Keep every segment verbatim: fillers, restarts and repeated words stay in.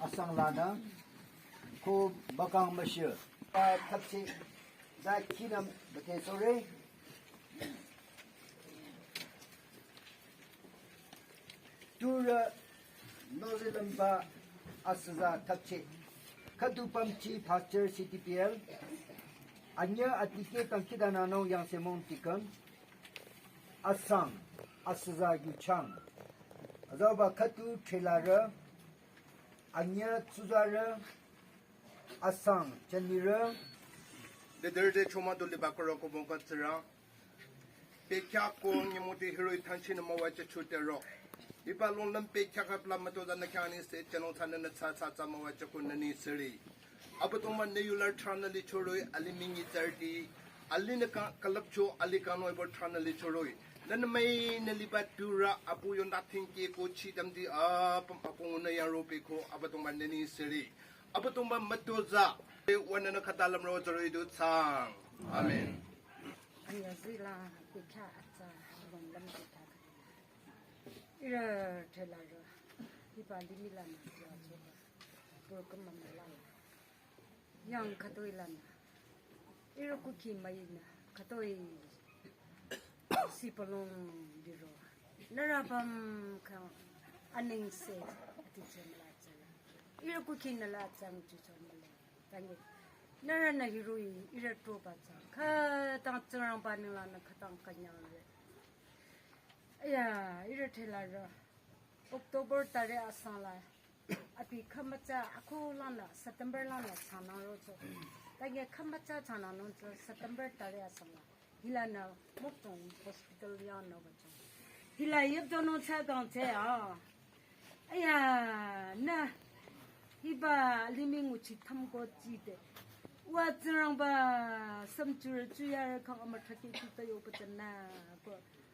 Asang lanü ko bakang müshi. Ba thapsi za kinam bate sore. Tura nozi lamba asüza thapsi. Khüdu pamchi pastor C T P L. Anya atike tangkidana no yang semong tikang. Asang, asüza yuchang. Azaba khüdu thelarü, anya tsuzarü, asang chanirü. Dederde choma doli bakoro ko bonga tsira. Pekya ko nyamute hiroi thanchi na mawa cha chute ro. Iba long lam pekya kapla mato da na kyani se chano thana na tsa tsa tsa mawa cha ko nani siri. Abüdongba nü yular thrana lichoroi, alimih nyi tsardi, alinü ka-, külüpcho, ali kanoi bor thrana lichoroi. Nünü mai nü liba tura, apu yonda thinki ko chi tamdi apüm apung nü yaro peko, Abüdongba nüni siri. Abüdongba mütoza, wanana khatalam ro zoroi du tsang. Amen. Anya zila, pekya atsa, long lam pekya. Ira thelarü, iba limih lana, ya choba. Program mama lana. Yang khütoi lana. Ira kuki mayina. Khütoi si palong diro. Nührü pam kang aning se ati che mala che. Ira kuki nüla chang chu chang mala. Tangi. Nührü nü hiroi ira to ba chang. Khütang Tsingrangba ningla nü khütang kanyang le. Aya, ira thelarü. October tare asang la. Abi khümütsa akhu lanü, September lanü changnang rocho. Tangi khümütsa changnang nungcho September tare asang la. Hilanü Mokchung Hospital yang nü bachung. Hila yep jonung cha gang che a. Aya, nü. Hiba limih nguchi thamko chi de. Wa Tsingrangba samchurü chuyarü kang ama thake chi ta yo pa ta nü ko.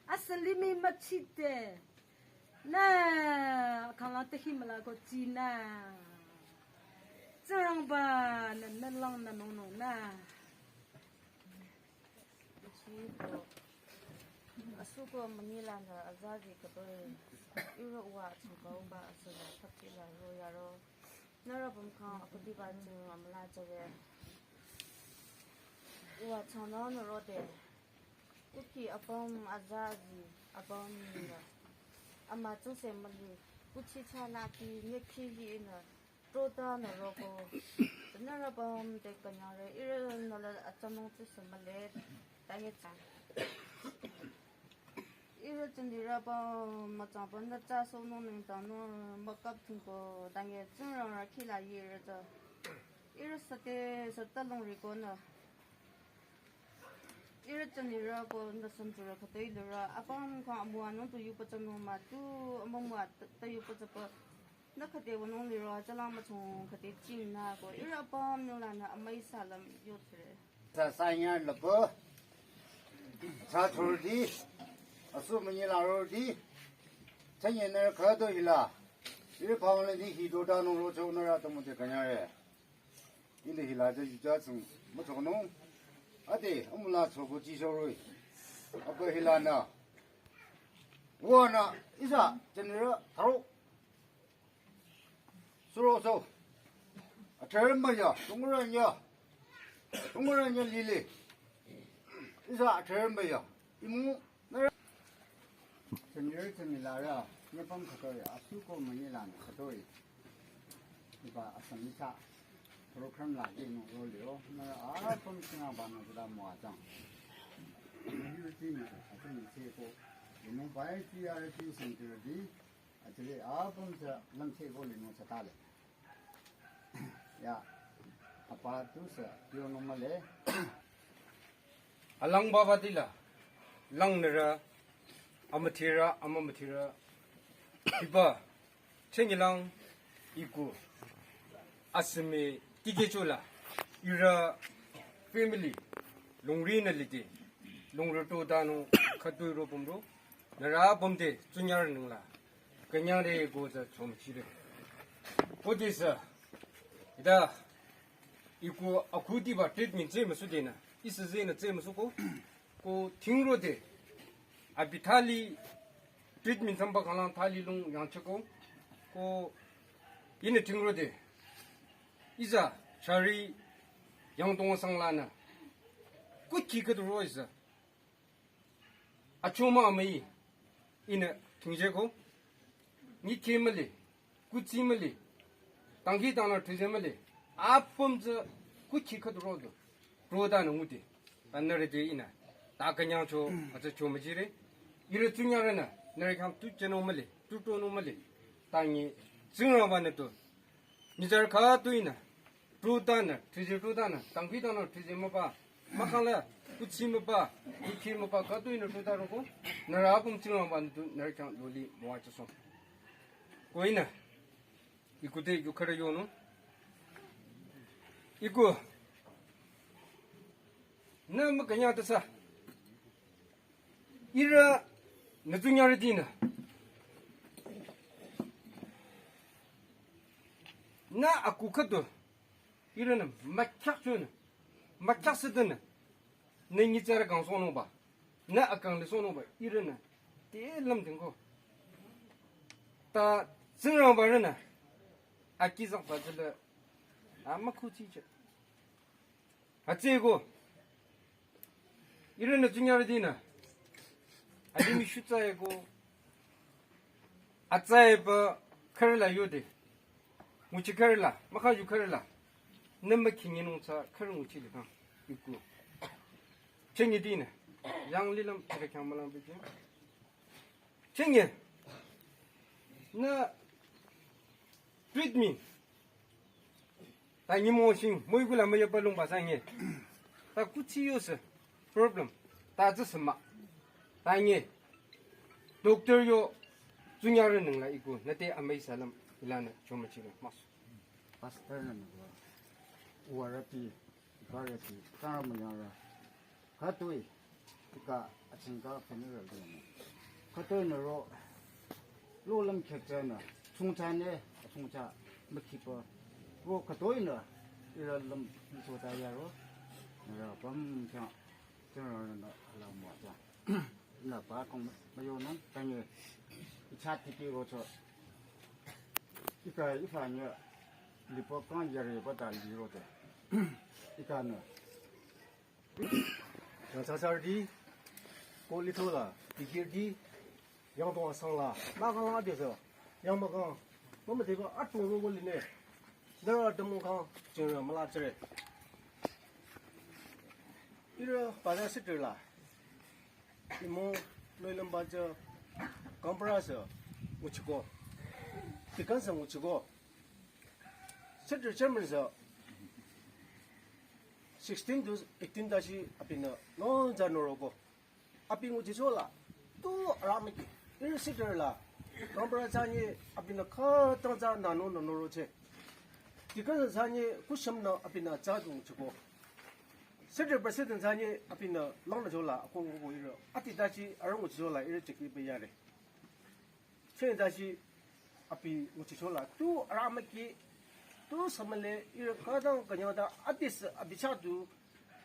Asa limih ma chi de. Nü, kanglang tehi mala ko chi nü. Tsingrangba nü, nü lang nü nung nung nü. Chi ko. Asu ko münyi lanü azazi khütoi. Iro wa chungkau ba asu la thapchi la ro yaro. Nührü pam kang aküdiba Tsingrangba mala jare. Wa changnang nü ro de. Kuki apüm azazi apüm nira. Ama tsuse mali. Kuchi chalaki nyekhi hi ina. Tota na roko. Nührü pam te kanyare. Ira nala achanung tsuse mali. Tangi cha. Ira tsundira pam machang pam na cha so nung ning tang nung makap thungko. Tangi Tsingrangba khila yira cha. Ira sate sata long riko na. Ira chanirü ko nü samchurü khütoi lirü, apüm kang amüwa nung tu yupa chanung ma tu, amümüwa ta, ta yupa chapa, nü khüte wa nung lirü, chalang machung khüte ching nü ko, ira apüm nung lanü amüi salam yotre. Sa sanya lapa, sa thurdi, asu münyi la rodi, chanye nü khütoi hila, ira pang le di hi do da nung rocho nü ra tamu te kanyare. Ili hila ja yuja tsung müchonung. Ade, amüla choko ji shoroi. Apa hila na. Wa na, isa, chanira, tharo. Suro so. Atharim ba ya, tungura ya. Tungura ya lili. Isa, atharim ba ya. Imu, Senior senior la ra, nyapam khütoi, asu ko münyi la khütoi. Iba asam nisa, program la ke nung ro lio, na apüm singa ba na zula mo atang. Ni yu ti ni, atu ni se ko, ni mo bai ti ya ti senior di, atu le apüm sa lam se ko le mo sa ta le. Ya, apa tu sa, yo no male. Alang baba tila, lang nira, amathira, amamathira, iba, chengilang, iku, asimi, tikechola, Ihrü family, longri nü lide, longri to dano, khütoi ro pümro, nührü pümde, tsunyar nengla, künyangre ko tsü chomchire. Ko disa, ida, iko akhudiba treatment tsü müsudena, ihsa tsünü tsü müsuko, ko thingrode, abi thali treatment thsamba khalang thali lung yangcheko, ko ihnü thingrode, ihsa chari yangdong sanglanü, kuki khüdu ro ihsa. Achoma amai, ihnü thingcheko, nyikheh mühle, kuthsi mühle, dangkhidangnang thrize mühle, apüm tsü kuki khüdu rodo, rodanü ngude, ta nührü te ihnü, ta künyangcho, atsü chomchire, ihrü tsunyarünü, nührü khyang tu chenung mühle, tu tonung mühle, ta nyi, Tsingrangbanü tu, nyitsarü khütoinü, rodanü, thrize rodanü, dangkhidangnang thrize müba, mahkhang la, kuthsi müba, nyikheh müba, khütoinü rodaroko, nührü apüm Tsingrangbanü tu, nührü khyang loli müwajüsoh. Ko ihnü, iku te, iku khürü yonung. Iku, nü mükünyang tasa. Ihrü nü tsunyarütinü. Nü aku khüdu. Ihrünü mükyak chonü. Mükyak südenü. Nü nyitsarü kang sohnungba. Nü akang le sohnungba. Ihrünü. Te lümdingko. Ta Tsingrangbarünü. Akizang pajüle. Ama kuchiche. Atsüko. Ihrünü tsunyarütinü. Adimi shutsa eko. Atsüba khürü la yode. Nguchi khürü la, mahkhang yu khürü la. Nü mükhinyenung tsü khürü nguchi likhang. Iku. Chengi dinü. Yang lilüm tsü khyang mülang biji. Chengi. Nü treatment. Ta nyümong shing, müiku la müyaba lungba sanye. Ta kuthsi yosü problem. Ta tsü sema. Ta nye. Doctor yo tsunyarü nengla iku, nüte amai salam ilanü chomchire. Mas. Pastor nü nengla. Uwarüti, ibarüti, tara müyara. Khütoi, ika achingka funeral dong. Khütoi nü ro, lo lüm khetsü nü, chungcha ne, chungcha, mükhipa. Ro khütoi nü, ira lüm, iso ta ya ro, nührü püm cha, cha ro nü, ala mo cha. Nü pa kong, müyonung, tanye, icha tiki ro cho. Ika, ifa nye, lipo kang yare pa ta li ro te. Ika nü. Yang cha cha di, ko li to la, di kir di, yang dong sang la, ma kang la de so, yang ma kang, ma ma de ko a tong ro ko li ne, da ra da mo kang, jing ra ma la zhe. Ira pa da se de la, imo, noi lam ba zhe, kang pra se, wu chi ko, di kan se wu chi ko, se de chen men se, sixteen to eighteen tashi abinü nonza noroko. Abi nguchichola, tu aramiki, iri sider la, kambara chanyi abinü khütang cha nano nonoroche. Dikasa chanyi kusham na abinü cha dungchiko. Sider president chanyi abinü langna chola, akong koko iri. Ati tachi arang nguchichola, iri chiki beyare. Cheng tashi abi nguchichola tu aramiki tu samale iri khütang kanyang ta atis abi cha du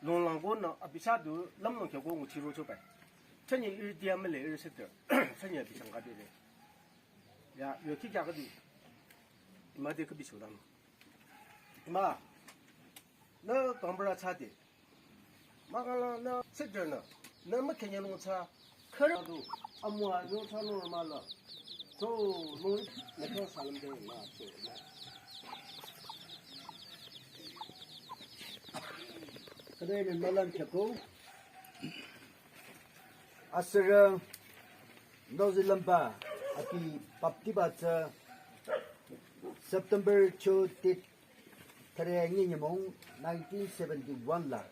longlang ko na abi cha du lamlang kya ko nguchirocho pai. Chanye iri dia male iri sector. Chanye abi chang kadi le. Ya, yo ki kya kadi. Ma de kabi chodang. Ma, na kambara cha de. Makala na sector na, na makenya nung cha, kara du, amua nung cha nung ma la. So, nung, na kya salam de na, so, na. Kada ni malam chako. Asara, nozi lamba, ati baptiba cha, September cho tit Thare nyi nyümong nineteen seventy-one la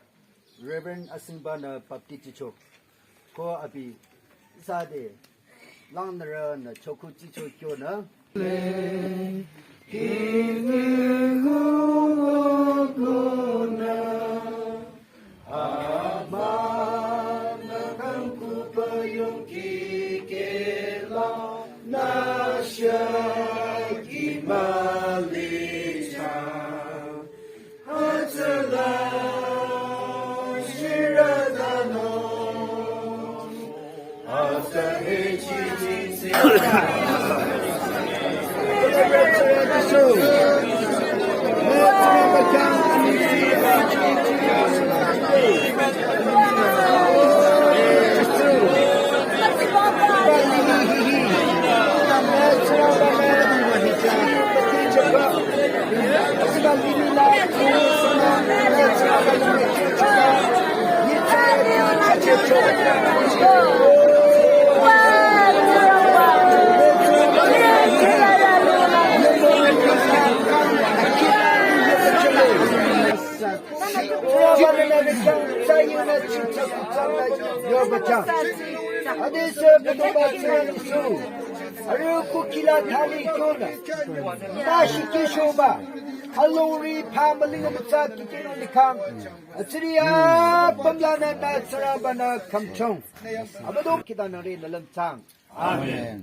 Reverend Asingba nü baptize cho. Ko abi sade langnara nü choku chi cho kyo nü. Arüh kukila thali kyonü, nü shikishoba, alongri pha mülinga mütsa kikino likhang, atsiri apüm lanü nü tsarabanü khümchong. Abüdong kita nüre nü lümchang. Amen.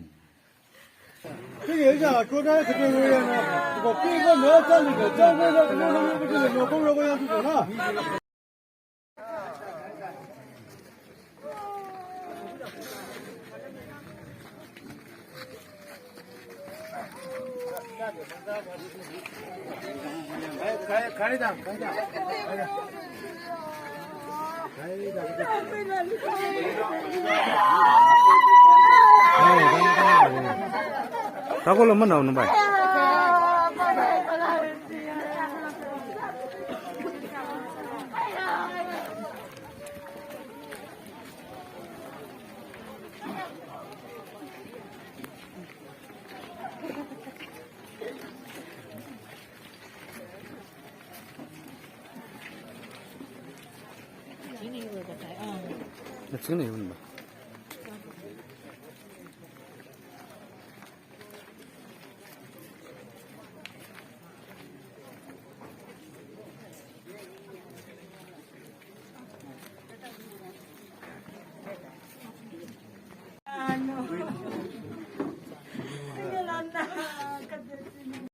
Takolo münao nung bai. That's gonna even.